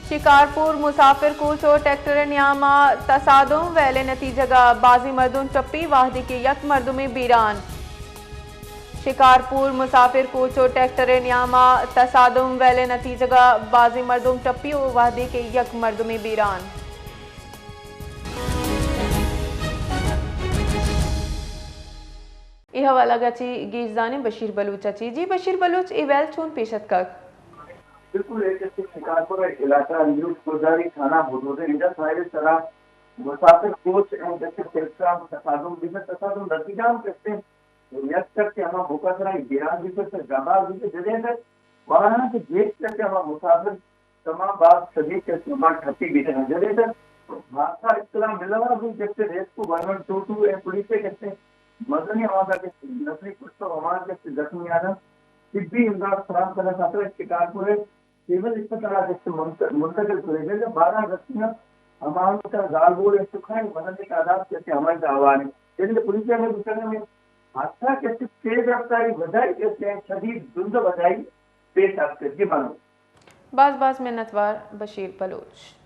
شکارپور، مسافر کوچ و ٹریکٹر نیاما تصادم، ویل نتیجگا بازیں مردم ٹپی، وہدے کہ یک مردمے بیران۔ شکارپور، مسافر کوچ و ٹریکٹر نیاما تصادم، ویل نتیجگا بازیں مردم ٹپی و وہدے کہ یک مردمے بیران۔ اے حوالہ گچی گیش زانیں بشیر بلوچ چی۔ جی بشیر بلوچ، اے ویل چون پیش اتکگ؟ بالکل، اے کسے شکارپور علاقہ انجوش گلزاری تھانہ حدود انجا ساحل سرا مسافر کوچ ء کسے ٹریکٹر ء تصادم بیت، تصادم نتیجہ ہم کسے یک ٹرک کہ ہما بوکا سرا گران بیت، گمار بیت، جدے تک وہاں کہ جیک ٹرک کہ ہما مسافر تمام باز شدید کسے ہما ٹھپی بیت، جدے تک حادثہ اطلاع ملوا بھی جب سے rescue one one two two اے پولیس کے کسے مزنی آواز آ کے نسلی کچھ تو ہمارے کسے زخمی آدم طبی امداد فراہم کرنا خاطر شکارپور ء سول اسپتال ء چہ منت-، منتقل کنگ ء بارہ زخمیاں ہماہانی تہ ء زالبول ء سکھائیں مزنیں تعداد چہ ہمائی تہ آوار انت۔ جند پولیس ء گوشگ ء حادثہ کہ چہ تیز رفتاری وجہ ء کہ شدید دھند ء وجہ ء پیش اتکگ بنت۔ باز باز منتوار بشیر بلوچ۔